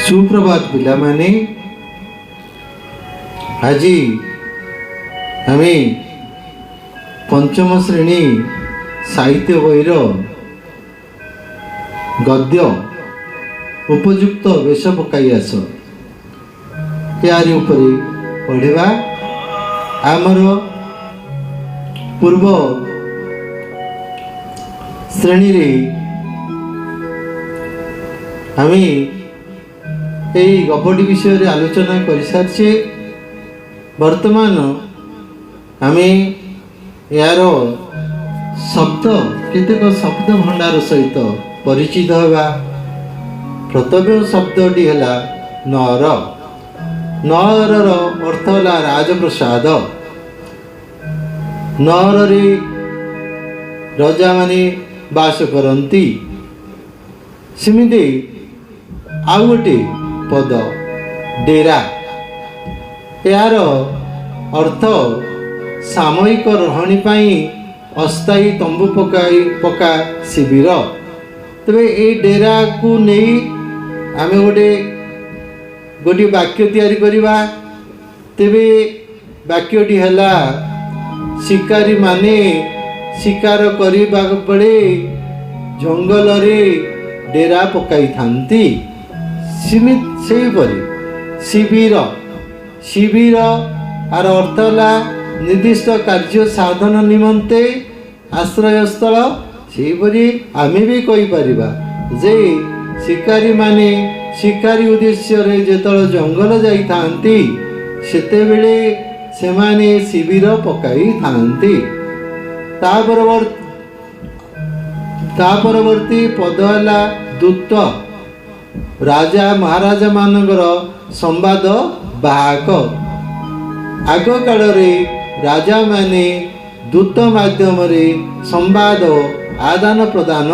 ସୁପ୍ରଭାତ ପିଲାମାନେ। ଆଜି ଆମେ ପଞ୍ଚମ ଶ୍ରେଣୀ ସାହିତ୍ୟ ବହିର ଗଦ୍ୟ "ଉପଯୁକ୍ତ ବେଶ ପକାଇ ଆସ", ଏହାରି ଉପରେ ପଢ଼ିବା। ଆମର ପୂର୍ବ ଶ୍ରେଣୀରେ ଆମେ ଏହି ଗପଟି ବିଷୟରେ ଆଲୋଚନା କରିସାରିଛେ। ବର୍ତ୍ତମାନ ଆମେ ଏହାର କେତେକ ଶବ୍ଦ ଭଣ୍ଡାର ସହିତ ପରିଚିତ ହେବା। ପ୍ରଥମ ଶବ୍ଦଟି ହେଲା ନଅର। ନଅରର ଅର୍ଥ ହେଲା ରାଜପ୍ରାସାଦ। ନଅରରେ ରଜାମାନେ ବାସ କରନ୍ତି। ସେମିତି ଆଉ ଗୋଟିଏ ପଦ ଡେରା। ଏହାର ଅର୍ଥ ସାମୟିକ ରହଣି ପାଇଁ ଅସ୍ଥାୟୀ ତମ୍ବୁ ପକା ଶିବିର। ତେବେ ଏଇ ଡେରାକୁ ନେଇ ଆମେ ଗୋଟିଏ ବାକ୍ୟ ତିଆରି କରିବା। ତେବେ ବାକ୍ୟଟି ହେଲା, ଶିକାରୀମାନେ ଶିକାର କରିବା ବେଳେ ଜଙ୍ଗଲରେ ଡେରା ପକାଇଥାନ୍ତି। ସେହିପରି ଶିବିର। ଶିବିର ଆର ଅର୍ଥ ହେଲା ନିର୍ଦ୍ଦିଷ୍ଟ କାର୍ଯ୍ୟ ସାଧନ ନିମନ୍ତେ ଆଶ୍ରୟସ୍ଥଳ। ସେହିପରି ଆମେ ବି କହିପାରିବା ଯେ ଶିକାରୀମାନେ ଶିକାରୀ ଉଦ୍ଦେଶ୍ୟରେ ଯେତେବେଳେ ଜଙ୍ଗଲ ଯାଇଥାନ୍ତି, ସେତେବେଳେ ସେମାନେ ଶିବିର ପକାଇଥାନ୍ତି। ତା ପରବର୍ତ୍ତୀ ପଦ ହେଲା ଦୂତ। ରାଜା ମହାରାଜାମାନଙ୍କର ସମ୍ବାଦ ବାହକ। ଆଗ କାଳରେ ରାଜାମାନେ ଦୂତ ମାଧ୍ୟମରେ ସମ୍ବାଦ ଆଦାନ ପ୍ରଦାନ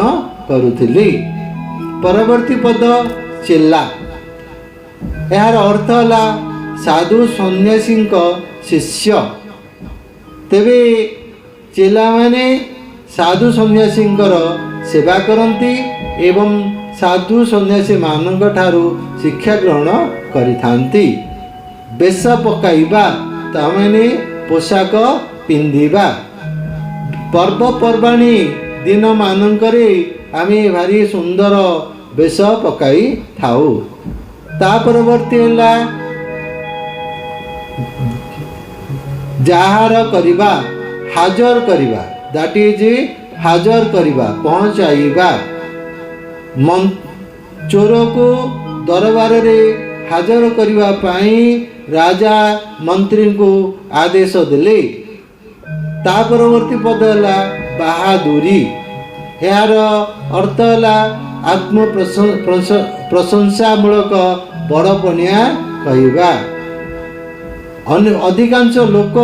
କରୁଥିଲେ। ପରବର୍ତ୍ତୀ ପଦ ଚେଲା। ଏହାର ଅର୍ଥ ହେଲା ସାଧୁ ସନ୍ନ୍ୟାସୀଙ୍କ ଶିଷ୍ୟ। ତେବେ ଚେଲାମାନେ ସାଧୁ ସନ୍ନ୍ୟାସୀଙ୍କର ସେବା କରନ୍ତି ଏବଂ ସାଧୁ ସନ୍ନ୍ୟାସୀମାନଙ୍କ ଠାରୁ ଶିକ୍ଷା ଗ୍ରହଣ କରିଥାନ୍ତି। ବେଶ ପକାଇବା, ତାମାନେ ପୋଷାକ ପିନ୍ଧିବା। ପର୍ବପର୍ବାଣୀ ଦିନମାନଙ୍କରେ ଆମେ ଭାରି ସୁନ୍ଦର ବେଶ ପକାଇଥାଉ। ତା ପରବର୍ତ୍ତୀ ହେଲା ଯାହାର କରିବା, ହାଜର କରିବା। That is ହାଜର କରିବା, ପହଞ୍ଚାଇବା। ଚୋରକୁ ଦରବାରରେ ହାଜର କରିବା ପାଇଁ ରାଜା ମନ୍ତ୍ରୀଙ୍କୁ ଆଦେଶ ଦେଲେ। ତା ପରବର୍ତ୍ତୀ ପଦ ହେଲା ବାହାଦୁରୀ। ଏହାର ଅର୍ଥ ହେଲା ଆତ୍ମ ପ୍ରଶଂସାମୂଳକ ବଡ଼ପଣିଆ କହିବା। ଅଧିକାଂଶ ଲୋକ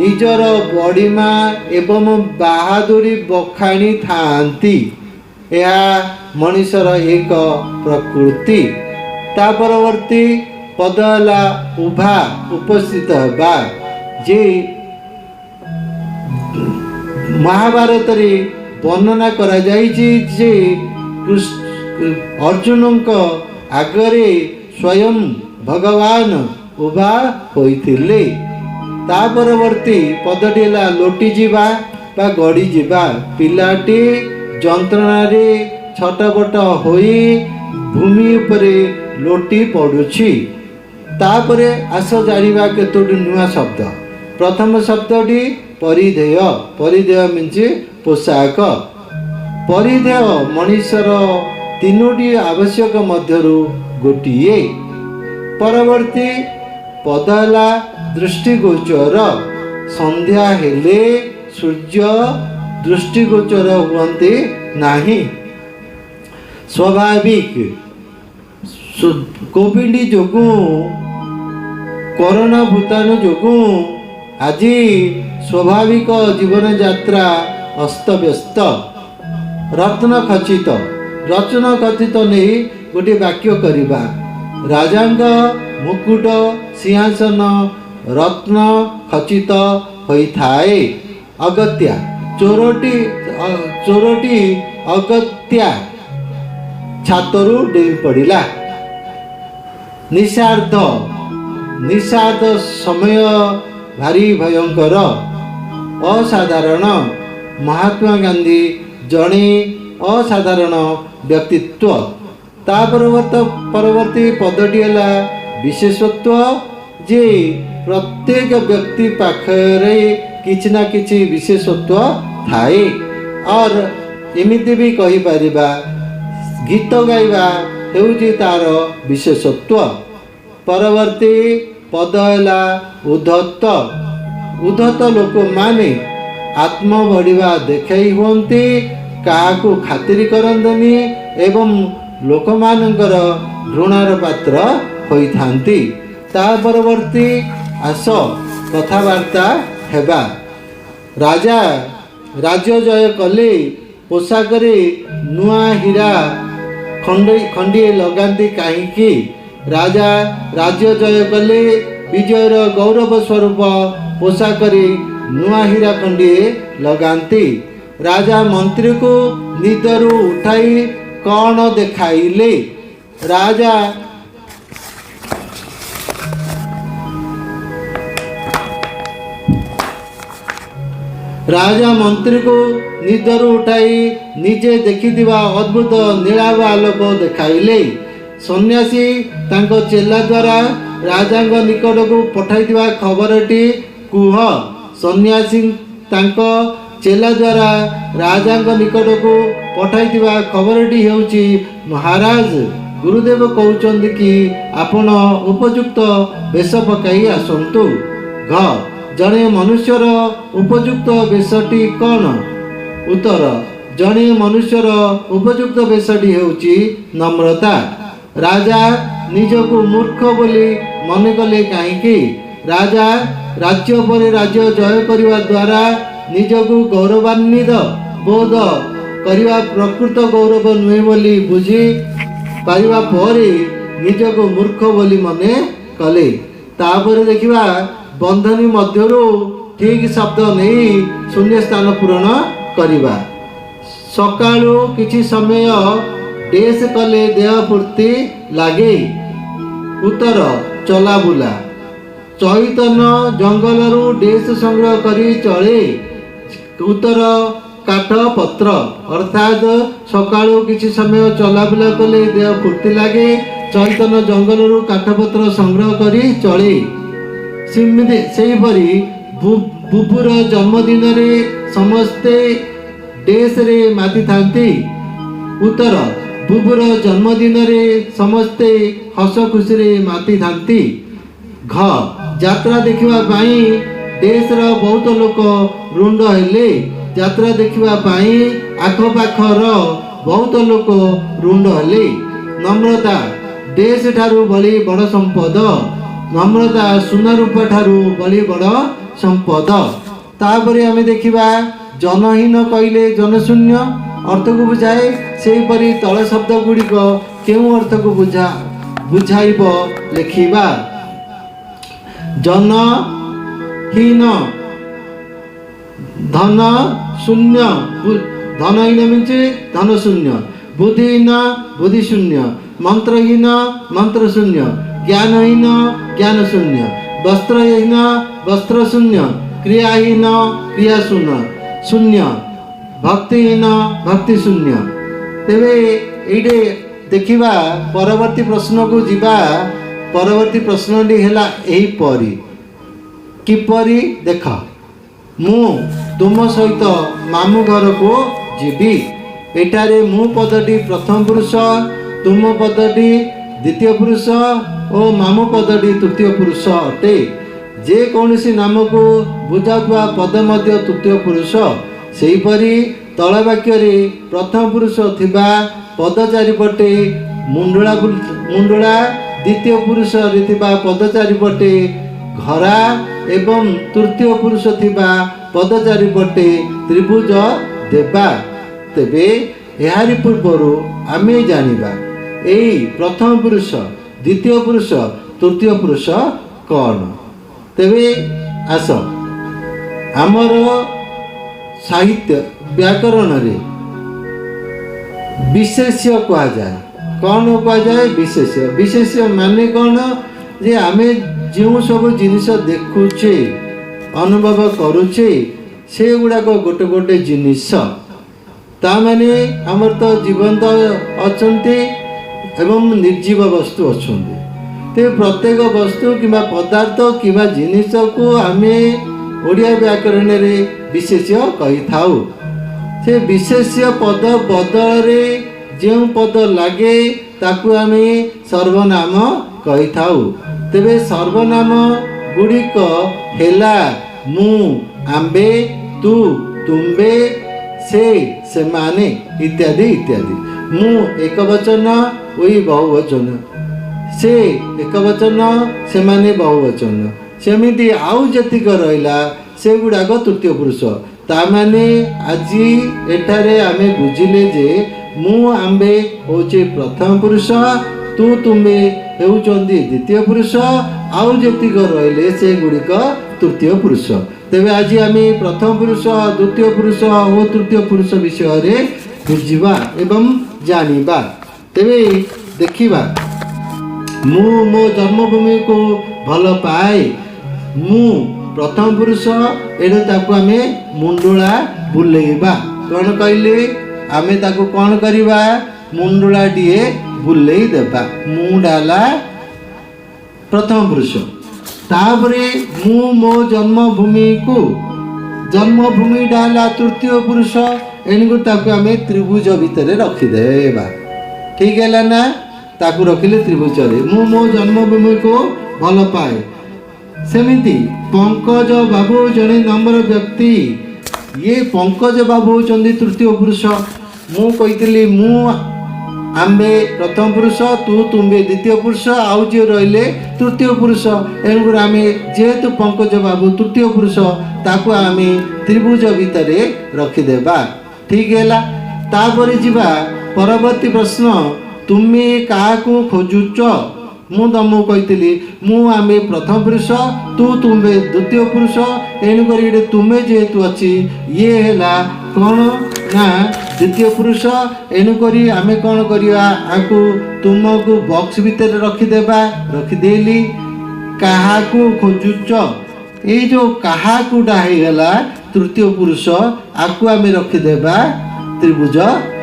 ନିଜର ବଡ଼ିମା ଏବଂ ବାହାଦୁରୀ ବଖାଣିଥାନ୍ତି। ଏହା ମଣିଷର ଏକ ପ୍ରକୃତି। ତା ପରବର୍ତ୍ତୀ ପଦ ହେଲା ଉଭା, ଉପସ୍ଥିତ ହେବା। ଯେ ମହାଭାରତରେ ବର୍ଣ୍ଣନା କରାଯାଇଛି ଯେ ଅର୍ଜୁନଙ୍କ ଆଗରେ ସ୍ୱୟଂ ଭଗବାନ ଉଭା ହୋଇଥିଲେ। ତା ପରବର୍ତ୍ତୀ ପଦଟି ହେଲା ଲୋଟିଯିବା ବା ଗଡ଼ିଯିବା। ପିଲାଟି ଯନ୍ତ୍ରଣାରେ ଛଟପଟ ହୋଇ ଭୂମି ଉପରେ ଲୋଟି ପଡ଼ୁଛି। ତାପରେ ଆସ ଜାଣିବା କେତୋଟି ନୂଆ ଶବ୍ଦ। ପ୍ରଥମ ଶବ୍ଦଟି ପରିଧେୟ। ପରିଧେୟ ମିନ୍ସ ପୋଷାକ। ପରିଧେୟ ମଣିଷର ତିନୋଟି ଆବଶ୍ୟକ ମଧ୍ୟରୁ ଗୋଟିଏ। ପରବର୍ତ୍ତୀ ପଦ ହେଲା ଦୃଷ୍ଟିଗୋଚର। ସନ୍ଧ୍ୟା ହେଲେ ସୂର୍ଯ୍ୟ ଦୃଷ୍ଟିଗୋଚର ହୁଅନ୍ତି ନାହିଁ। ସ୍ୱାଭାବିକ। କୋଭିଡ଼ ଯୋଗୁଁ, କରୋନା ଭୂତାଣୁ ଯୋଗୁଁ ଆଜି ସ୍ୱାଭାବିକ ଜୀବନଯାତ୍ରା ଅସ୍ତବ୍ୟସ୍ତ। ରତ୍ନ ଖଚିତ। ରତ୍ନ ଖଚିତ ନେଇ ଗୋଟିଏ ବାକ୍ୟ କରିବା। ରାଜାଙ୍କ ମୁକୁଟ, ସିଂହାସନ ରତ୍ନ ଖଚିତ ହୋଇଥାଏ। ଅଗତ୍ୟା। ଚୋରଟି ଅଗତ୍ୟା ଛାତରୁ ଡେଇଁ ପଡ଼ିଲା। ନିଶାର୍ଦ୍ଧ। ନିଷାଦ ସମୟ ଭାରି ଭୟଙ୍କର। ଅସାଧାରଣ। ମହାତ୍ମା ଗାନ୍ଧୀ ଜଣେ ଅସାଧାରଣ ବ୍ୟକ୍ତିତ୍ୱ। ତା ପରବର୍ତ୍ତୀ ପଦଟି ହେଲା ବିଶେଷତ୍ୱ, ଯେ ପ୍ରତ୍ୟେକ ବ୍ୟକ୍ତି ପାଖରେ କିଛି ନା କିଛି ବିଶେଷତ୍ୱ ଥାଏ। ଅର୍ ଏମିତି ବି କହିପାରିବା, ଗୀତ ଗାଇବା ହେଉଛି ତାର ବିଶେଷତ୍ୱ। ପରବର୍ତ୍ତୀ ପଦ ହେଲା ଉଦ୍ଧତ। ଉଦ୍ଧତ ଲୋକମାନେ ଆତ୍ମ ବଢ଼ିବା ଦେଖାଇ ହୁଅନ୍ତି, କାହାକୁ ଖାତିରି କରନ୍ତିନି ଏବଂ ଲୋକମାନଙ୍କର ଘୃଣାର ପାତ୍ର ହୋଇଥାନ୍ତି। ତା ପରବର୍ତ୍ତୀ, ଆସ କଥାବାର୍ତ୍ତା ହେବା। ରାଜା ରାଜ୍ୟ ଜୟ କଲେ ପୋଷାକରେ ନୂଆ ହୀରା ଖଣ୍ଡିଏ ଲଗାନ୍ତି କାହିଁକି? ରାଜା ରାଜ୍ୟ ଜୟ କଲେ ବିଜୟର ଗୌରବ ସ୍ୱରୂପ ପୋଷାକରେ ନୂଆ ହୀରା ଖଣ୍ଡିଏ ଲଗାନ୍ତି। ରାଜା ମନ୍ତ୍ରୀକୁ ନିଦରୁ ଉଠାଇ କ'ଣ ଦେଖାଇଲେ? ରାଜା ମନ୍ତ୍ରୀକୁ ନିଦରୁ ଉଠାଇ ନିଜେ ଦେଖିଥିବା ଅଦ୍ଭୁତ ନୀଳାଭ ଆଲୋକ ଦେଖାଇଲେ। ସନ୍ନ୍ୟାସୀ ତାଙ୍କ ଚେଲା ଦ୍ୱାରା ରାଜାଙ୍କ ନିକଟକୁ ପଠାଇଥିବା ଖବରଟି କୁହ। ସନ୍ନ୍ୟାସୀ ତାଙ୍କ ଚେଲା ଦ୍ୱାରା ରାଜାଙ୍କ ନିକଟକୁ ପଠାଇଥିବା ଖବରଟି ହେଉଛି, ମହାରାଜ, ଗୁରୁଦେବ କହୁଛନ୍ତି କି ଆପଣ ଉପଯୁକ୍ତ ବେଶ ପକାଇ ଆସନ୍ତୁ। ଘ, ଜଣେ ମନୁଷ୍ୟର ଉପଯୁକ୍ତ ବେଶଟି କ'ଣ? ଉତ୍ତର, ଜଣେ ମନୁଷ୍ୟର ଉପଯୁକ୍ତ ବେଶଟି ହେଉଛି ନମ୍ରତା। ରାଜା ନିଜକୁ ମୂର୍ଖ ବୋଲି ମନେ କଲେ କାହିଁକି? ରାଜା ରାଜ୍ୟ ପରେ ରାଜ୍ୟ ଜୟ କରିବା ଦ୍ୱାରା ନିଜକୁ ଗୌରବାନ୍ୱିତ ବୋଧ କରିବା ପ୍ରକୃତ ଗୌରବ ନୁହେଁ ବୋଲି ବୁଝି ପାରିବା ପରେ ନିଜକୁ ମୂର୍ଖ ବୋଲି ମନେ କଲେ। ତାପରେ ଦେଖିବା, ବନ୍ଧନୀ ମଧ୍ୟରୁ ଠିକ୍ ଶବ୍ଦ ନେଇ ଶୂନ୍ୟ ସ୍ଥାନ ପୂରଣ କରିବା। ସକାଳୁ କିଛି ସମୟ ଡେସ୍ କଲେ ଦେହ ଫୁର୍ତ୍ତି ଲାଗେ। ଉତ୍ତର, ଚଲାବୁଲା। ଚୈତନ୍ୟ ଜଙ୍ଗଲରୁ ଡେସ୍ ସଂଗ୍ରହ କରି ଚଳେ। ଉତ୍ତର, କାଠ ପତ୍ର। ଅର୍ଥାତ୍ ସକାଳୁ କିଛି ସମୟ ଚଲାବୁଲା କଲେ ଦେହ ଫୁର୍ତ୍ତି ଲାଗେ। ଚୈତନ୍ୟ ଜଙ୍ଗଲରୁ କାଠପତ୍ର ସଂଗ୍ରହ କରି ଚଳେ। ସେମିତି ସେହିପରି ବୁବୁର ଜନ୍ମଦିନରେ ସମସ୍ତେ ଡେସ୍ରେ ମାତିଥାନ୍ତି। ଉତ୍ତର, ବୁବୁର ଜନ୍ମଦିନରେ ସମସ୍ତେ ହସ ଖୁସିରେ ମାତିଥାନ୍ତି। ଘ, ଯାତ୍ରା ଦେଖିବା ପାଇଁ ଡେସ୍ର ବହୁତ ଲୋକ ରୁଣ୍ଡ ହେଲେ। ଯାତ୍ରା ଦେଖିବା ପାଇଁ ଆଖପାଖର ବହୁତ ଲୋକ ରୁଣ୍ଡ ହେଲେ। ନମ୍ରତା ଡେସ୍ ଠାରୁ ବଳି ବଡ଼ ସମ୍ପଦ। ନମ୍ରତା ସୁନା ରୂପା ଠାରୁ ବଳି ବଡ଼ ସମ୍ପଦ। ତାପରେ ଆମେ ଦେଖିବା, ଜନହୀନ କହିଲେ ଜନଶୂନ୍ୟ ଅର୍ଥକୁ ବୁଝାଏ। ସେହିପରି ତଳ ଶବ୍ଦ ଗୁଡ଼ିକ କେଉଁ ଅର୍ଥକୁ ବୁଝାଇବ ଲେଖିବା। ଜନହୀନ, ଧନ ଶୂନ୍ୟ। ଧନହୀନ ମିନ୍ସ ଧନ ଶୂନ୍ୟ। ବୁଦ୍ଧିହୀନ, ବୁଦ୍ଧି ଶୂନ୍ୟ। ମନ୍ତ୍ରହୀନ, ମନ୍ତ୍ର ଶୂନ୍ୟ। ଜ୍ଞାନହୀନ, ଜ୍ଞାନ ଶୂନ୍ୟ। ବସ୍ତ୍ରହୀନ, ବସ୍ତ୍ର ଶୂନ୍ୟ। କ୍ରିୟାହୀନ, କ୍ରିୟା ଶୂନ୍ୟ। ଭକ୍ତିହୀନ, ଭକ୍ତି ଶୂନ୍ୟ। ତେବେ ଏଇଠି ଦେଖିବା, ପରବର୍ତ୍ତୀ ପ୍ରଶ୍ନକୁ ଯିବା। ପରବର୍ତ୍ତୀ ପ୍ରଶ୍ନଟି ହେଲା ଏହିପରି କିପରି। ଦେଖ, ମୁଁ ତୁମ ସହିତ ମାମୁଁ ଘରକୁ ଯିବି। ଏଠାରେ ମୁଁ ପଦଟି ପ୍ରଥମ ପୁରୁଷ, ତୁମ ପଦଟି ଦ୍ୱିତୀୟ ପୁରୁଷ ଓ ମାମୁଁ ପଦଟି ତୃତୀୟ ପୁରୁଷ ଅଟେ। ଯେକୌଣସି ନାମକୁ ବୁଝାଉଥିବା ପଦ ମଧ୍ୟ ତୃତୀୟ ପୁରୁଷ। ସେହିପରି ତଳ ବାକ୍ୟରେ ପ୍ରଥମ ପୁରୁଷ ଥିବା ପଦ ଚାରିପଟେ ମୁଣ୍ଡଳା, ଦ୍ୱିତୀୟ ପୁରୁଷରେ ଥିବା ପଦ ଚାରିପଟେ ଘରା ଏବଂ ତୃତୀୟ ପୁରୁଷ ଥିବା ପଦ ଚାରିପଟେ ତ୍ରିଭୁଜ ଦେବା। ତେବେ ଏହାରି ପୂର୍ବରୁ ଆମେ ଜାଣିବା ଏଇ ପ୍ରଥମ ପୁରୁଷ, ଦ୍ୱିତୀୟ ପୁରୁଷ, ତୃତୀୟ ପୁରୁଷ କ'ଣ। ତେବେ ଆସ, ଆମର ସାହିତ୍ୟ ବ୍ୟାକରଣରେ ବିଶେଷ୍ୟ କୁହାଯାଏ। କ'ଣ କୁହାଯାଏ? ବିଶେଷ୍ୟ। ବିଶେଷ୍ୟ ମାନେ କ'ଣ? ଯେ ଆମେ ଯେଉଁ ସବୁ ଜିନିଷ ଦେଖୁଛେ, ଅନୁଭବ କରୁଛେ, ସେଗୁଡ଼ାକ ଗୋଟେ ଗୋଟେ ଜିନିଷ। ତା ମାନେ ଆମର ତ ଜୀବନ୍ତ ଅଛନ୍ତି ଏବଂ ନିର୍ଜୀବ ବସ୍ତୁ ଅଛନ୍ତି। ତେବେ ପ୍ରତ୍ୟେକ ବସ୍ତୁ କିମ୍ବା ପଦାର୍ଥ କିମ୍ବା ଜିନିଷକୁ ଆମେ ଓଡ଼ିଆ ବ୍ୟାକରଣରେ ବିଶେଷ୍ୟ କହିଥାଉ। ସେ ବିଶେଷ୍ୟ ପଦ ବଦଳରେ ଯେଉଁ ପଦ ଲାଗେ, ତାକୁ ଆମେ ସର୍ବନାମ କହିଥାଉ। ତେବେ ସର୍ବନାମ ଗୁଡ଼ିକ ହେଲା ମୁଁ, ଆମ୍ଭେ, ତୁ, ତୁମ୍ଭେ, ସେ, ସେମାନେ ଇତ୍ୟାଦି ଇତ୍ୟାଦି। ମୁଁ ଏକ ବଚନ, we ବହୁବଚନ, ସେ ଏକ ବଚନ, ସେମାନେ ବହୁବଚନ। ସେମିତି ଆଉ ଯେତିକ ରହିଲା, ସେଗୁଡ଼ାକ ତୃତୀୟ ପୁରୁଷ। ତା ମାନେ ଆଜି ଏଠାରେ ଆମେ ବୁଝିଲେ ଯେ ମୁଁ, ଆମ୍ଭେ ହେଉଛି ପ୍ରଥମ ପୁରୁଷ, ତୁ, ତୁମେ ହେଉଛନ୍ତି ଦ୍ୱିତୀୟ ପୁରୁଷ, ଆଉ ଯେତିକ ରହିଲେ ସେଗୁଡ଼ିକ ତୃତୀୟ ପୁରୁଷ। ତେବେ ଆଜି ଆମେ ପ୍ରଥମ ପୁରୁଷ, ଦ୍ୱିତୀୟ ପୁରୁଷ ଓ ତୃତୀୟ ପୁରୁଷ ବିଷୟରେ ବୁଝିବା ଏବଂ ଜାଣିବା। ତେବେ ଦେଖିବା, ମୁଁ ମୋ ଜନ୍ମଭୂମିକୁ ଭଲ ପାଏ। ମୁଁ ପ୍ରଥମ ପୁରୁଷ, ଏଣୁ ତାକୁ ଆମେ ମୁଣ୍ଡୁଳା ବୁଲେଇବା। କ'ଣ କହିଲେ? ଆମେ ତାକୁ କ'ଣ କରିବା? ମୁଣ୍ଡୁଳାଟିଏ ବୁଲେଇ ଦେବା। ମୁଁଟା ହେଲା ପ୍ରଥମ ପୁରୁଷ। ତାପରେ ମୁଁ ମୋ ଜନ୍ମଭୂମିକୁ, ଜନ୍ମଭୂମିଟା ହେଲା ତୃତୀୟ ପୁରୁଷ, ଏଣୁକରି ତାକୁ ଆମେ ତ୍ରିଭୁଜ ଭିତରେ ରଖିଦେବା। ଠିକ ହେଲା ନା? ତାକୁ ରଖିଲେ ତ୍ରିଭୁଜରେ। ମୁଁ ମୋ ଜନ୍ମଭୂମିକୁ ଭଲ ପାଏ। ସେମିତି ପଙ୍କଜ ବାବୁ ଜଣେ ନମ୍ର ବ୍ୟକ୍ତି। ଇଏ ପଙ୍କଜ ବାବୁ ହେଉଛନ୍ତି ତୃତୀୟ ପୁରୁଷ। ମୁଁ କହିଥିଲି, ମୁଁ, ଆମ୍ଭେ ପ୍ରଥମ ପୁରୁଷ, ତୁ, ତୁମ୍ଭେ ଦ୍ୱିତୀୟ ପୁରୁଷ, ଆଉ ଯିଏ ରହିଲେ ତୃତୀୟ ପୁରୁଷ। ଏଣୁକରି ଆମେ ଯେହେତୁ ପଙ୍କଜ ବାବୁ ତୃତୀୟ ପୁରୁଷ, ତାକୁ ଆମେ ତ୍ରିଭୁଜ ଭିତରେ ରଖିଦେବା। ଠିକ ହେଲା। ତାପରେ ଯିବା ପରବର୍ତ୍ତୀ ପ୍ରଶ୍ନ, ତୁମେ କାହାକୁ ଖୋଜୁଛ? ମୁଁ ତମକୁ କହିଥିଲି, ମୁଁ, ଆମେ ପ୍ରଥମ ପୁରୁଷ, ତୁ, ତୁମ୍ଭେ ଦ୍ୱିତୀୟ ପୁରୁଷ। ଏଣୁକରି ଏଠି ତୁମେ ଯେହେତୁ ଅଛି, ଇଏ ହେଲା କ'ଣ ନା ଦ୍ୱିତୀୟ ପୁରୁଷ। ଏଣୁକରି ଆମେ କ'ଣ କରିବା? ଆକୁ ତୁମକୁ ବକ୍ସ ଭିତରେ ରଖିଦେବା। ରଖିଦେଲି। କାହାକୁ ଖୋଜୁଛ, ଏଇ ଯେଉଁ କାହାକୁଟା ହେଇଗଲା ତୃତୀୟ ପୁରୁଷ, ଆକୁ ଆମେ ରଖିଦେବା ତ୍ରିଭୁଜ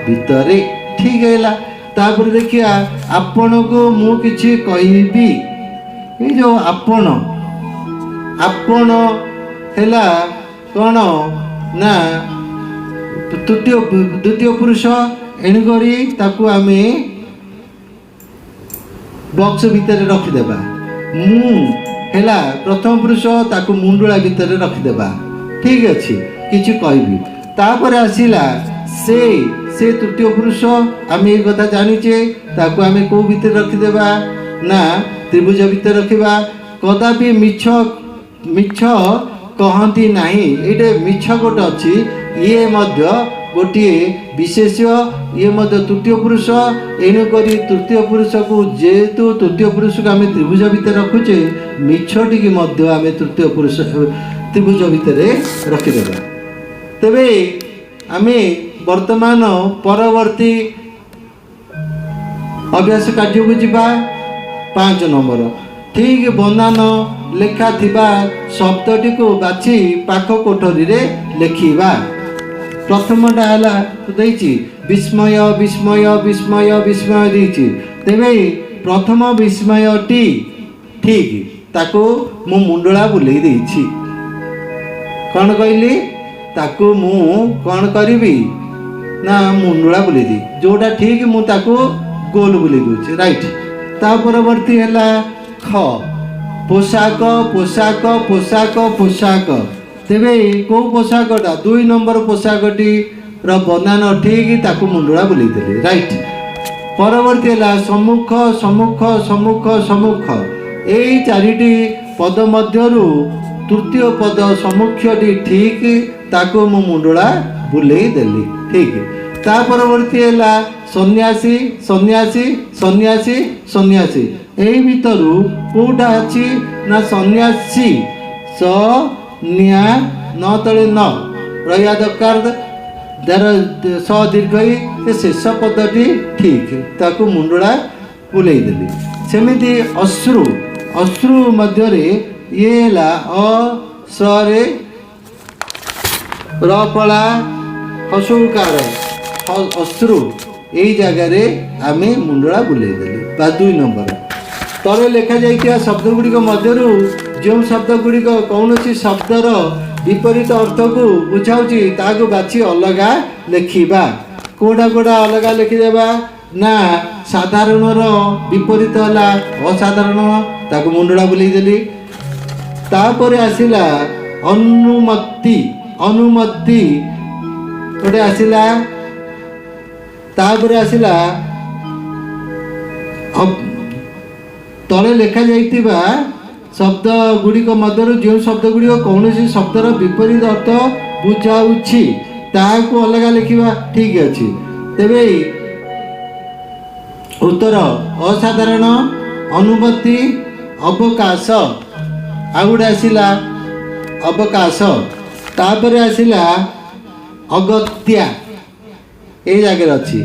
ଭିତରେ। ଠିକ ହେଲା। ତାପରେ ଦେଖିବା, ଆପଣଙ୍କୁ ମୁଁ କିଛି କହିବି। ଏଇ ଯେଉଁ ଆପଣ, ଆପଣ ହେଲା କ'ଣ ନା ତୃତୀୟ ଦ୍ୱିତୀୟ ପୁରୁଷ, ଏଣୁକରି ତାକୁ ଆମେ ବକ୍ସ ଭିତରେ ରଖିଦେବା। ମୁଁ ହେଲା ପ୍ରଥମ ପୁରୁଷ, ତାକୁ ମୁଣ୍ଡୁଳା ଭିତରେ ରଖିଦେବା। ଠିକ ଅଛି, କିଛି କହିବି। ତାପରେ ଆସିଲା ସେ। ସେ ତୃତୀୟ ପୁରୁଷ, ଆମେ ଏଇ କଥା ଜାଣିଛେ। ତାକୁ ଆମେ କେଉଁ ଭିତରେ ରଖିଦେବା ନା ତ୍ରିଭୁଜ ଭିତରେ ରଖିବା। କଦାପି ମିଛ କହନ୍ତି ନାହିଁ। ଏଇଟା ମିଛ ଗୋଟେ ଅଛି, ଇଏ ମଧ୍ୟ ଗୋଟିଏ ବିଶେଷ୍ୟ, ଇଏ ମଧ୍ୟ ତୃତୀୟ ପୁରୁଷ। ଏଣୁକରି ତୃତୀୟ ପୁରୁଷକୁ, ଯେହେତୁ ତୃତୀୟ ପୁରୁଷକୁ ଆମେ ତ୍ରିଭୁଜ ଭିତରେ ରଖୁଛେ, ମିଛଟିକି ମଧ୍ୟ ଆମେ ତୃତୀୟ ପୁରୁଷ ତ୍ରିଭୁଜ ଭିତରେ ରଖିଦେବା। ତେବେ ଆମେ ବର୍ତ୍ତମାନ ପରବର୍ତ୍ତୀ ଅଭ୍ୟାସ କାର୍ଯ୍ୟକୁ ଯିବା। 5 ନମ୍ବର, ଠିକ ବନାନ ଲେଖା ଥିବା ଶବ୍ଦଟିକୁ ବାଛି ପାଖ କୋଠରୀରେ ଲେଖିବା। ପ୍ରଥମଟା ହେଲା ଦେଇଛି ବିସ୍ମୟ, ବିସ୍ମୟ, ବିସ୍ମୟ, ବିସ୍ମୟ ଦେଇଛି। ତେବେ ପ୍ରଥମ ବିସ୍ମୟଟି ଠିକ, ତାକୁ ମୁଁ ମୁଣ୍ଡଳା ବୁଲେଇ ଦେଇଛି। କ'ଣ କହିଲି? ତାକୁ ମୁଁ କ'ଣ କରିବି ନା ମୁଣ୍ଡୁଳା ବୁଲେଇ ଦେଇ, ଯେଉଁଟା ଠିକ ମୁଁ ତାକୁ ଗୋଲ ବୁଲେଇ ଦେଉଛି। ରାଇଟ୍। ତା ପରବର୍ତ୍ତୀ ହେଲା ଖ, ପୋଷାକ, ପୋଷାକ, ପୋଷାକ, ପୋଷାକ। ତେବେ କେଉଁ ପୋଷାକଟା? 2 ନମ୍ବର ପୋଷାକଟିର ବନାନ ଠିକ, ତାକୁ ମୁଣ୍ଡୁଳା ବୁଲେଇଦେଲି। ରାଇଟ୍। ପରବର୍ତ୍ତୀ ହେଲା ସମ୍ମୁଖ, ସମ୍ମୁଖ, ସମ୍ମୁଖ, ସମ୍ମୁଖ। ଏଇ ଚାରିଟି ପଦ ମଧ୍ୟରୁ ତୃତୀୟ ପଦ ସମ୍ମୁଖଟି ଠିକ, ତାକୁ ମୁଁ ମୁଣ୍ଡୁଳା ବୁଲେଇ ଦେଲି। ଠିକ। ତା ପରବର୍ତ୍ତୀ ହେଲା ସନ୍ନ୍ୟାସୀ, ସନ୍ନ୍ୟାସୀ, ସନ୍ନ୍ୟାସୀ, ସନ୍ନ୍ୟାସୀ। ଏଇ ଭିତରୁ କେଉଁଟା ଅଛି ନା ସନ୍ନ୍ୟାସୀ, ସ ନ୍ୟା ନ ତଳେ ନ ରହିବା ଦରକାର। ତାର ସ ଦୀର୍ଘ ଇ, ସେ ଶେଷ ପଦଟି ଠିକ୍, ତାକୁ ମୁଣ୍ଡଳା ବୁଲେଇ ଦେଲି। ସେମିତି ଅଶ୍ରୁ, ଅଶ୍ରୁ ମଧ୍ୟରେ ଇଏ ହେଲା ଅ ସରେ ର ଫଳା ହସଉକାର ଅଶ୍ରୁ, ଏଇ ଜାଗାରେ ଆମେ ମୁଣ୍ଡଳା ବୁଲେଇ ଦେଲି ବା 2 ନମ୍ବର। ତଳେ ଲେଖାଯାଇଥିବା ଶବ୍ଦ ଗୁଡ଼ିକ ମଧ୍ୟରୁ ଯେଉଁ ଶବ୍ଦ ଗୁଡ଼ିକ କୌଣସି ଶବ୍ଦର ବିପରୀତ ଅର୍ଥକୁ ବୁଝାଉଛି ତାହାକୁ ବାଛି ଅଲଗା ଲେଖିବା। କେଉଁଟା କେଉଁଟା ଅଲଗା ଲେଖିଦେବା ନା ସାଧାରଣର ବିପରୀତ ହେଲା ଅସାଧାରଣ, ତାକୁ ମୁଣ୍ଡଳା ବୁଲେଇ ଦେଲି। ତାପରେ ଆସିଲା ଅନୁମତି, ଅନୁମତି ଗୋଟେ ଆସିଲା। ତାପରେ ଆସିଲା ତଳେ ଲେଖାଯାଇଥିବା ଶବ୍ଦ ଗୁଡ଼ିକ ମଧ୍ୟରୁ ଯେଉଁ ଶବ୍ଦ ଗୁଡ଼ିକ କୌଣସି ଶବ୍ଦର ବିପରୀତ ଅର୍ଥ ବୁଝାଉଛି ତାହାକୁ ଅଲଗା ଲେଖିବା, ଠିକ୍ ଅଛି। ତେବେ ଉତ୍ତର ଅସାଧାରଣ, ଅନୁମତି, ଅବକାଶ, ଆଉ ଗୋଟେ ଆସିଲା ଅବକାଶ। ତାପରେ ଆସିଲା ଅଗତ୍ୟା, ଏଇ ଜାଗାରେ ଅଛି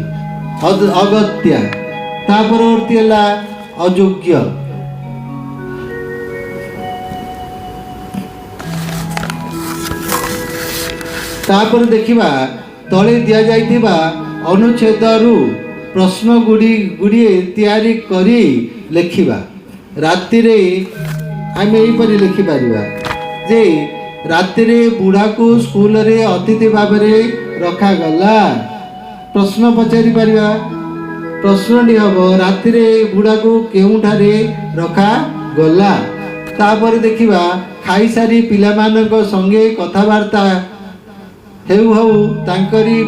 ଅଗତ୍ୟା। ତା ପରବର୍ତ୍ତୀ ହେଲା ଅଯୋଗ୍ୟ। ତାପରେ ଦେଖିବା ତଳେ ଦିଆଯାଇଥିବା ଅନୁଚ୍ଛେଦରୁ ପ୍ରଶ୍ନ ଗୁଡ଼ିଏ ତିଆରି କରି ଲେଖିବା। ରାତିରେ ଆମେ ଏହିପରି ଲେଖିପାରିବା ଯେ ରାତିରେ ବୁଢ଼ାକୁ ସ୍କୁଲରେ ଅତିଥି ଭାବରେ ରଖାଗଲା। ପ୍ରଶ୍ନ ପଚାରି ପାରିବା। ପ୍ରଶ୍ନଟି ହେବ ରାତିରେ ବୁଢ଼ାକୁ କେଉଁଠାରେ ରଖାଗଲା। ତାପରେ ଦେଖିବା ଖାଇସାରି ପିଲାମାନଙ୍କ ସଙ୍ଗେ କଥାବାର୍ତ୍ତା ହେଉ ହେଉ ତାଙ୍କରି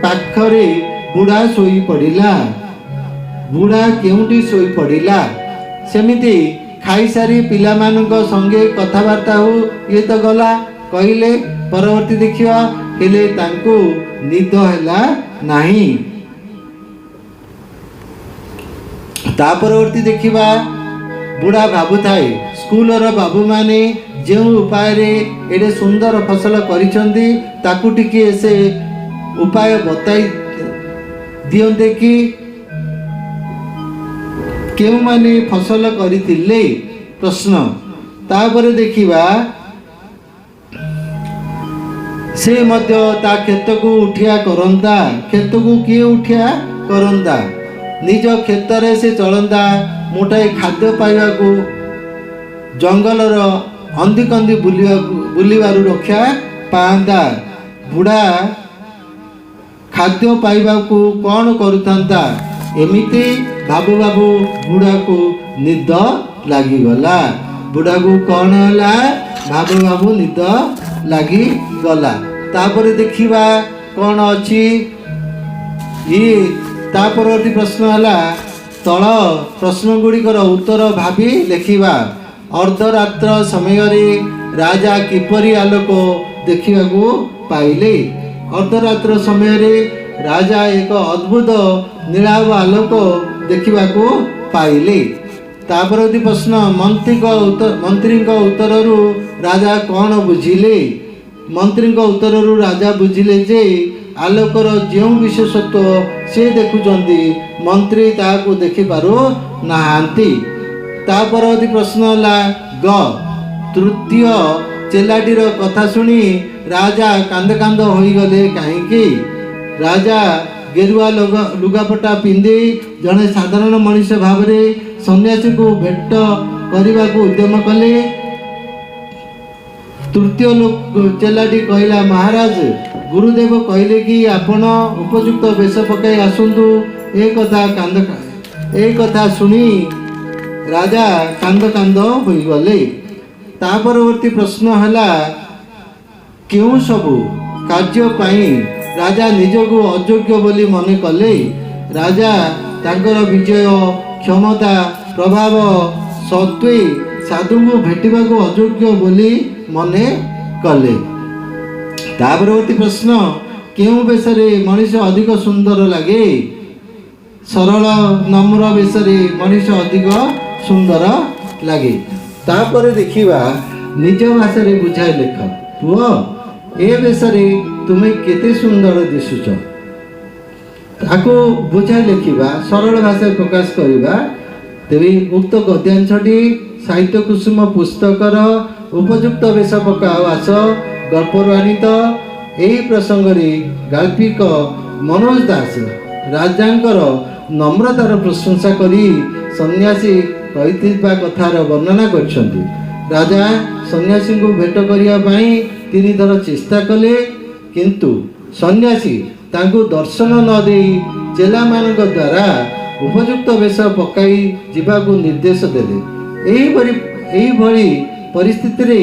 ପାଖରେ ବୁଢ଼ା ଶୋଇପଡ଼ିଲା। ବୁଢ଼ା କେଉଁଠି ଶୋଇପଡ଼ିଲା। ସେମିତି ଖାଇସାରି ପିଲାମାନଙ୍କ ସଙ୍ଗେ କଥାବାର୍ତ୍ତା ହେଉ, ଇଏ ତ ଗଲା କହିଲେ। ପରବର୍ତ୍ତୀ ଦେଖିବା ହେଲେ ତାଙ୍କୁ ନିଦ ହେଲା ନାହିଁ। ତା ପରବର୍ତ୍ତୀ ଦେଖିବା ବୁଢ଼ା ଭାବୁଥାଏ ସ୍କୁଲର ବାବୁମାନେ ଯେଉଁ ଉପାୟରେ ଏଡ଼େ ସୁନ୍ଦର ଫସଲ କରିଛନ୍ତି ତାକୁ ଟିକିଏ ସେ ଉପାୟ ବତାଇ ଦିଅନ୍ତେ କି। କେଉଁମାନେ ଫସଲ କରିଥିଲେ ପ୍ରଶ୍ନ। ତାପରେ ଦେଖିବା ସେ ମଧ୍ୟ ତା କ୍ଷେତକୁ ଉଠିଆ କରନ୍ତା। କ୍ଷେତକୁ କିଏ ଉଠିଆ କରନ୍ତା? ନିଜ କ୍ଷେତରେ ସେ ଚଳନ୍ତା ମୁଠାଏ ଖାଦ୍ୟ ପାଇବାକୁ ଜଙ୍ଗଲର ଅନ୍ଦିକନ୍ଦି ବୁଲିବାରୁ ରକ୍ଷା ପାଆନ୍ତା। ବୁଢ଼ା ଖାଦ୍ୟ ପାଇବାକୁ କ'ଣ କରୁଥାନ୍ତା? ଏମିତି ଭାବୁ ଭାବୁ ବୁଢ଼ାକୁ ନିଦ ଲାଗିଗଲା। ବୁଢ଼ାକୁ କ'ଣ ହେଲା? ଭାବୁ ଭାବୁ ନିଦ ଲାଗିଗଲା। ତାପରେ ଦେଖିବା କ'ଣ ଅଛି ଇଏ। ତା ପରବର୍ତ୍ତୀ ପ୍ରଶ୍ନ ହେଲା ତଳ ପ୍ରଶ୍ନ ଗୁଡ଼ିକର ଉତ୍ତର ଭାବି ଲେଖିବା। ଅର୍ଦ୍ଧରାତ୍ର ସମୟରେ ରାଜା କିପରି ଆଲୋକ ଦେଖିବାକୁ ପାଇଲେ? ଅର୍ଦ୍ଧରାତ୍ର ସମୟରେ ରାଜା ଏକ ଅଦ୍ଭୁତ ନୀଳାଭ ଆଲୋକ ଦେଖିବାକୁ ପାଇଲେ। ତା ପରବର୍ତ୍ତୀ ପ୍ରଶ୍ନ ମନ୍ତ୍ରୀଙ୍କ ଉତ୍ତରରୁ ରାଜା କ'ଣ ବୁଝିଲେ? ମନ୍ତ୍ରୀଙ୍କ ଉତ୍ତରରୁ ରାଜା ବୁଝିଲେ ଯେ ଆଲୋକର ଯେଉଁ ବିଶେଷତ୍ୱ ସେ ଦେଖୁଛନ୍ତି ମନ୍ତ୍ରୀ ତାହାକୁ ଦେଖିପାରୁ ନାହାନ୍ତି। ତା ପରବର୍ତ୍ତୀ ପ୍ରଶ୍ନ ହେଲା ଗ ତୃତୀୟ ଚେଲାଟିର କଥା ଶୁଣି ରାଜା କାନ୍ଦ କାନ୍ଦ ହୋଇଗଲେ କାହିଁକି? ରାଜା ଗେରୁଆ ଲୁଗାପଟା ପିନ୍ଧି ଜଣେ ସାଧାରଣ ମଣିଷ ଭାବରେ ସନ୍ନ୍ୟାସୀକୁ ଭେଟ କରିବାକୁ ଉଦ୍ୟମ କଲେ। ତୃତୀୟ ଚେଲାଟି କହିଲା, ମହାରାଜ, ଗୁରୁଦେବ କହିଲେ କି ଆପଣ ଉପଯୁକ୍ତ ବେଶ ପକାଇ ଆସନ୍ତୁ। ଏ କଥା ଶୁଣି ରାଜା କାନ୍ଦ କାନ୍ଦ ହୋଇଗଲେ। ତା ପରବର୍ତ୍ତୀ ପ୍ରଶ୍ନ ହେଲା କେଉଁ ସବୁ କାର୍ଯ୍ୟ ପାଇଁ ରାଜା ନିଜକୁ ଅଯୋଗ୍ୟ ବୋଲି ମନେ କଲେ? ରାଜା ତାଙ୍କର ବିଜୟ, କ୍ଷମତା, ପ୍ରଭାବ ସତ୍ତ୍ୱେ ସାଧୁଙ୍କୁ ଭେଟିବାକୁ ଅଯୋଗ୍ୟ ବୋଲି ମନେ କଲେ। ତା ପରବର୍ତ୍ତୀ ପ୍ରଶ୍ନ କେଉଁ ବେଶରେ ମଣିଷ ଅଧିକ ସୁନ୍ଦର ଲାଗେ? ସରଳ ନମ୍ର ବେଶରେ ମଣିଷ ଅଧିକ ସୁନ୍ଦର ଲାଗେ। ତାପରେ ଦେଖିବା ନିଜ ଭାଷାରେ ବୁଝାଇ ଲେଖ। ପୁଅ, ଏ ବେଶରେ ତୁମେ କେତେ ସୁନ୍ଦର ଦିଶୁଛ। ତାକୁ ବୁଝାଇ ଲେଖିବା, ସରଳ ଭାଷାରେ ପ୍ରକାଶ କରିବା। ତେବେ ଉକ୍ତ ଗଦ୍ୟାଂଶଟି ସାହିତ୍ୟ କୁସୁମ ପୁସ୍ତକର ଉପଯୁକ୍ତ ବେଶ ପକାଅ ଆସ ଗଳ୍ପରୁ ଆନୀତ। ଏହି ପ୍ରସଙ୍ଗରେ ଗାଳ୍ପିକ ମନୋଜ ଦାସ ରାଜାଙ୍କର ନମ୍ରତାର ପ୍ରଶଂସା କରି ସନ୍ନ୍ୟାସୀ କହିଥିବା କଥାର ବର୍ଣ୍ଣନା କରିଛନ୍ତି। ରାଜା ସନ୍ନ୍ୟାସୀଙ୍କୁ ଭେଟ କରିବା ପାଇଁ ତିନିଥର ଚେଷ୍ଟା କଲେ, କିନ୍ତୁ ସନ୍ନ୍ୟାସୀ ତାଙ୍କୁ ଦର୍ଶନ ନ ଦେଇ ଚେଲାମାନଙ୍କ ଦ୍ୱାରା ଉପଯୁକ୍ତ ବେଶ ପକାଇ ଯିବାକୁ ନିର୍ଦ୍ଦେଶ ଦେଲେ। ଏହିଭଳି ପରିସ୍ଥିତିରେ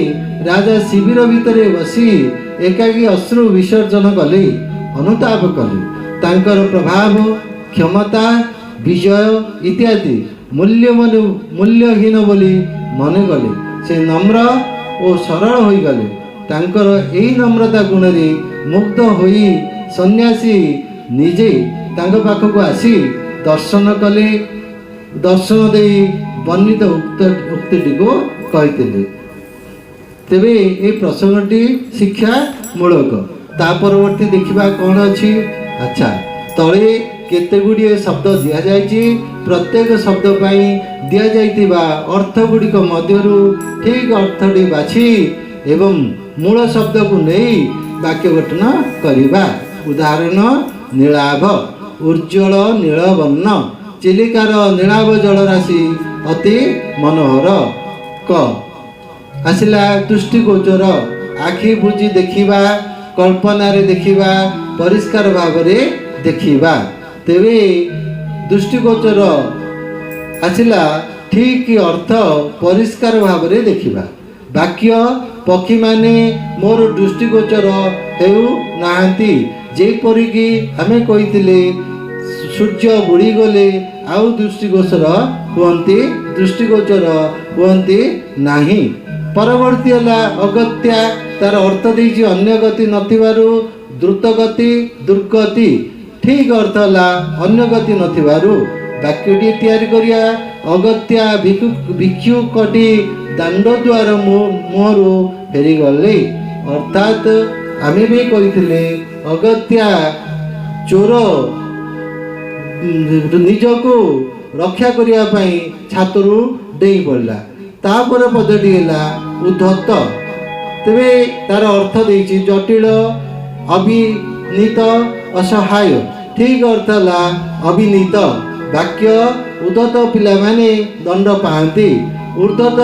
ରାଜା ଶିବିର ଭିତରେ ବସି ଏକାକୀ ଅଶ୍ରୁ ବିସର୍ଜନ କଲେ, ଅନୁତାପ କଲେ। ତାଙ୍କର ପ୍ରଭାବ, କ୍ଷମତା, ବିଜୟ ଇତ୍ୟାଦି ମୂଲ୍ୟହୀନ ବୋଲି ମନେ କଲେ। ସେ ନମ୍ର ଓ ସରଳ ହୋଇଗଲେ। ତାଙ୍କର ଏହି ନମ୍ରତା ଗୁଣରେ ମୁଗ୍ଧ ହୋଇ ସନ୍ନ୍ୟାସୀ ନିଜେ ତାଙ୍କ ପାଖକୁ ଆସି ଦର୍ଶନ କଲେ। ଦର୍ଶନ ଦେଇ ବର୍ଣ୍ଣିତ ଉକ୍ତିଟିକୁ କହିଥିଲେ। ତେବେ ଏହି ପ୍ରସଙ୍ଗଟି ଶିକ୍ଷାମୂଳକ। ତା ପରବର୍ତ୍ତୀ ଦେଖିବା କ'ଣ ଅଛି। ଆଚ୍ଛା, ତଳେ କେତେ ଗୁଡ଼ିଏ ଶବ୍ଦ ଦିଆଯାଇଛି। ପ୍ରତ୍ୟେକ ଶବ୍ଦ ପାଇଁ ଦିଆଯାଇଥିବା ଅର୍ଥ ଗୁଡ଼ିକ ମଧ୍ୟରୁ ଠିକ୍ ଅର୍ଥଟି ବାଛି ଏବଂ ମୂଳ ଶବ୍ଦକୁ ନେଇ ବାକ୍ୟ ଗଠନ କରିବା। ଉଦାହରଣ: ନୀଳାଭ, ଉଜ୍ଜ୍ୱଳ ନୀଳବର୍ଣ୍ଣ। ଚିଲିକାର ନୀଳାଭ ଜଳରାଶି ଅତି ମନୋହର। କ ଆସିଲା ଦୃଷ୍ଟିଗୋଚର, ଆଖି ବୁଜି ଦେଖିବା, କଳ୍ପନାରେ ଦେଖିବା, ପରିଷ୍କାର ଭାବରେ ଦେଖିବା। ତେବେ ଦୃଷ୍ଟିଗୋଚର ଆସିଲା ଠିକ୍ ଅର୍ଥ ପରିଷ୍କାର ଭାବରେ ଦେଖିବା। ବାକ୍ୟ: ପକ୍ଷୀମାନେ ମୋର ଦୃଷ୍ଟିଗୋଚର ହେଉ ନାହାନ୍ତି। ଯେପରିକି ଆମେ କହିଥିଲେ, ସୂର୍ଯ୍ୟ ବୁଡ଼ିଗଲେ ଆଉ ଦୃଷ୍ଟିଗୋଚର ହୁଅନ୍ତି ନାହିଁ। ପରବର୍ତ୍ତୀ ହେଲା ଅଗତ୍ୟା। ତାର ଅର୍ଥ ଦେଇଛି ଅନ୍ୟ ଗତି ନଥିବାରୁ, ଦ୍ରୁତ ଗତି, ଦୁର୍ଗତି। ଠିକ୍ ଅର୍ଥ ହେଲା ଅନ୍ୟ ଗତି ନଥିବାରୁ। ବାକ୍ୟଟି ତିଆରି କରିବା: ଅଗତ୍ୟା ଭିକ୍ଷୁକଟି ଦାଣ୍ଡ ଦୁଆର ମୁହଁରୁ ଫେରିଗଲେ। ଅର୍ଥାତ୍ ଆମେ ବି କହିଥିଲେ, ଅଗତ୍ୟା ଚୋର ନିଜକୁ ରକ୍ଷା କରିବା ପାଇଁ ଛାତରୁ ଡେଇଁ ପଡ଼ିଲା। ତାପରେ ପଦଟି ହେଲା ଉଦ୍ଧତ। ତେବେ ତାର ଅର୍ଥ ଦେଇଛି ଜଟିଳ, ଅବିନୀତ, ଅସହାୟ। ଠିକ୍ ଅର୍ଥ ହେଲା ଅବିନୀତ। ବାକ୍ୟ: ଉଦ୍ଧତ ପିଲାମାନେ ଦଣ୍ଡ ପାଆନ୍ତି, ଉଦ୍ଧତ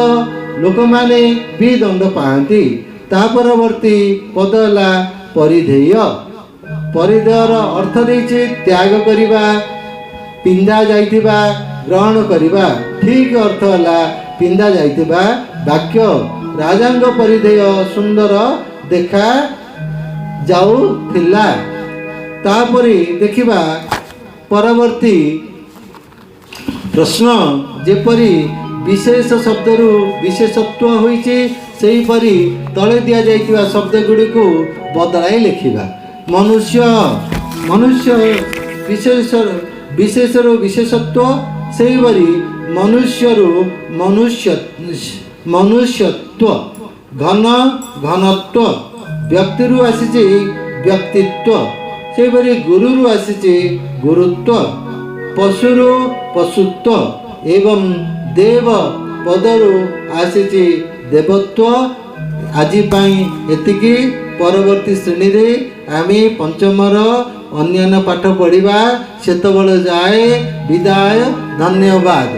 ଲୋକମାନେ ବି ଦଣ୍ଡ ପାଆନ୍ତି। ତା ପରବର୍ତ୍ତୀ ପଦ ହେଲା ପରିଧେୟ। ପରିଧେୟର ଅର୍ଥ ଦେଇଛି ତ୍ୟାଗ କରିବା, ପିନ୍ଧା ଯାଇଥିବା, ଗ୍ରହଣ କରିବା। ଠିକ୍ ଅର୍ଥ ହେଲା ପିନ୍ଧା ଯାଇଥିବା। ବାକ୍ୟ: ରାଜାଙ୍କ ପରିଧେୟ ସୁନ୍ଦର ଦେଖା ଯାଉଥିଲା। ତାପରେ ଦେଖିବା ପରବର୍ତ୍ତୀ ପ୍ରଶ୍ନ। ଯେପରି ବିଶେଷ ଶବ୍ଦରୁ ବିଶେଷତ୍ୱ ହୋଇଛି, ସେହିପରି ତଳେ ଦିଆଯାଇଥିବା ଶବ୍ଦ ଗୁଡ଼ିକୁ ବଦଳାଇ ଲେଖିବା। ମନୁଷ୍ୟ, ମନୁଷ୍ୟ ବିଶେଷରୁ ବିଶେଷତ୍ୱ, ସେହିପରି ମନୁଷ୍ୟରୁ ମନୁଷ୍ୟତ୍ୱ। ଘନ, ଘନତ୍ୱ। ବ୍ୟକ୍ତିରୁ ଆସିଛି ବ୍ୟକ୍ତିତ୍ୱ, ସେହିପରି ଗୁରୁରୁ ଆସିଛି ଗୁରୁତ୍ୱ, ପଶୁରୁ ପଶୁତ୍ୱ ଏବଂ ଦେବ ପଦରୁ ଆସିଛି ଦେବତ୍ୱ। ଆଜି ପାଇଁ ଏତିକି। ପରବର୍ତ୍ତୀ ଶ୍ରେଣୀରେ ଆମେ ପଞ୍ଚମର ଅନ୍ୟାନ୍ୟ ପାଠ ପଢ଼ିବା। ସେତେବେଳେ ଯାଏ ବିଦାୟ, ଧନ୍ୟବାଦ।